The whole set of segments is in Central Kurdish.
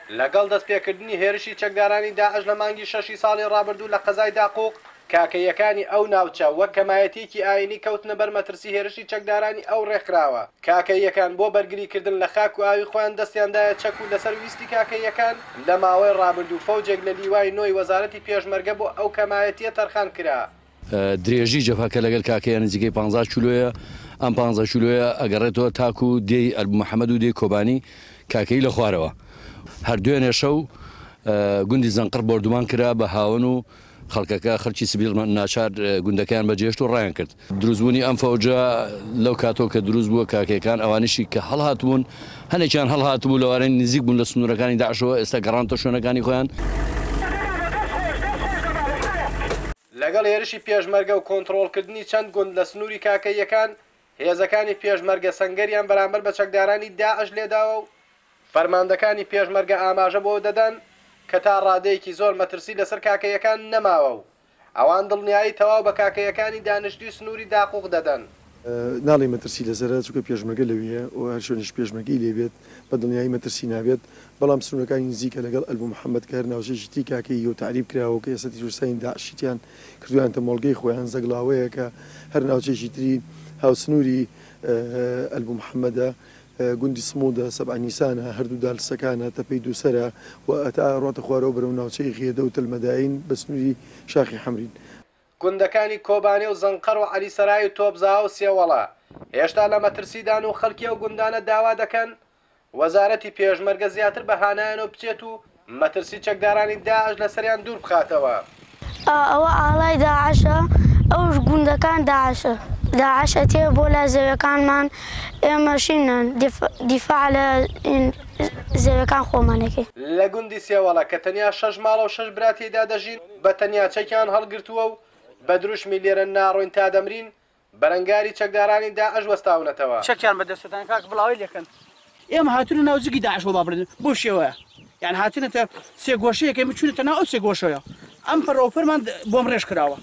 لەگەڵ دەستپێکردنی هێرشی چەکدارانی داعش لە مانگی شەشی ساڵی ڕابردوو لە قەزای داقوق، کاکەییەکانی ئەو ناوچە وەک کەمایەتییەکی ئایینی کەوتنە بەر مەترسی هێرشی چەکدارانی ئەو ڕێکخراوە. کاکەییەکان بۆ بەرگریکردن لە خاک و ئاوی خۆیان دەستیان دایە چەک و لەسەر ویستی کاکەییەکان لە ماوەی ڕابردوو فەوجێک لە لیوای نۆی وەزارەتی پێشمەرگە بۆ ئەو کەمایەتییە تەرخان کرا. درێژی جەبهەکە لەگەل کاکەیە نزیکەی پانزا کیلۆیە، ئەم پانزە کیلۆیە ئەگەڕێتەوە تاکو دێی ئەلبو محەمەد و دێی کۆبانی کاکەیی لە خوارەوە. هەر دوێنێ شەو گوندی زەنقڕ بۆردومان کرا بە هاوەن و خەڵکەکە خەلکی سڤیل ناچار گوندەکەیان بەجێهێشت و ڕایان کرد. دروستبوونی ئەم فەوجە لەو کاتەوە کە دروست بووە کاکەیەکان ئەوانیشی کە هەڵهاتبوون هەنێکیان هەڵهاتبوو لەوانەی نزیک بوون لە سنوورەکانی داعشەوە ئێستا گەڕانتە شوێنەکانی خۆیان. لەگەڵ هێرشی پێشمەرگە و کۆنتڕۆڵکردنی چەند گوند لە سنووری کاکەییەکان، هێزەکانی پێشمەرگە سەنگەریان بەرامبەر بە چەکدارانی داعش لێداوە و فەرماندەکانی پێشمەرگە ئاماژە بەوە دەدەن کە تا ڕادەیەکی زۆر مەترسی لەسەر کاکەییەکان نەماوە و ئەوان دڵنیایی تەواو بە کاکەییەکانی دانیشتووی سنووری داقوق دەدەن. ناڵێی مەترسی لەسەرە چونکە پێشمەرگە لەوێیە و هەر شوێنیش پێشمەرگەی لێ بێت بە دڵنیایی مەترسی نابێت، بەڵام سنوورەکانی نزیکە لەگەڵ ئەلبو محەمەد کە هەر ناوچەیەکی تری کاکەییە و تەعریب کراوە و کە ئێستا تیرۆریستانی داعشی تیان کردوویانتە مۆڵگەی خۆیان، زەگڵاوەیە کە هەر ناوچەیەکی تری هاوسنووری ئەلبو محەمەدە، گوندی سموودە، سەبع نیسانە، هەردوو دالسەکانە، تەپەی دووسەرە و هەتا ئەڕواتە خوارەوە بەرەو ناوچەی غێدە و تەل مەداین بە سنووری شاخی حەمرین. گوندەکانی کۆبانێ و زەنقەر و عەلیسەرای و تۆپزاوا و سێوەڵە هێشتا لە مەترسیدان و خەڵکی ئەو گوندانە داوا دەکەن وەزارەتی پێشمەرگە زیاتر بە هانایانەوە بچێت و مەترسی چەکدارانی داعش لەسەریان دوور بخاتەوە. ئەوە ئاڵای داعشە ئەوش گوندەکان داعشە داعش ئەتێ بۆ لای زەویەکانمان ئێمەشین دیفاع لە زەویەکان خۆمان ئەکەین. لە گوندی سێوەڵە کە تەنیا شەش ماڵە و شەش برا تێیدا دەژین، بە تەنیا چەکیان هەڵگرتووە و بە دروشمی لێرە ناڕۆین تا دەمرین بەرەنگاری چەکدارانی داعش وەستاونەتەوە. چەکیان بە دەستتان کاک بڵاوەی لێکەن. ئێمە هاتوونە ناو جگی داعش وەبا بڵێن بەو شێوەیە یان هاتوونەتە سێ گۆشەیەک ئێمە چوونەتە ناو ئەو سێ گۆشەیە ئەم پەر ئەوپەرمان بۆم ڕێژ کراوە.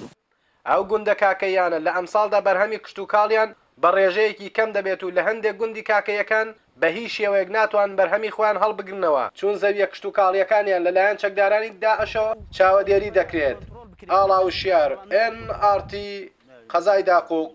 ئەو گوندە کاکەییانە لە ئەمساڵدا بەرهەمی کشتوکاڵیان بە ڕێژەیەکی کەم دەبێت و لە هەندێک گوندی کاکەییەکان بە هیچ شێوەیەک ناتوانن بەرهەمی خۆیان هەڵبگرنەوە چوون زەویە کشتوکاڵییەکانیان لەلایەن چەکدارانی داعشەوە چاوەدێری دەکرێت. ئاڵا وشیار، ئێن ئاڕ تی، قەزای داقوق.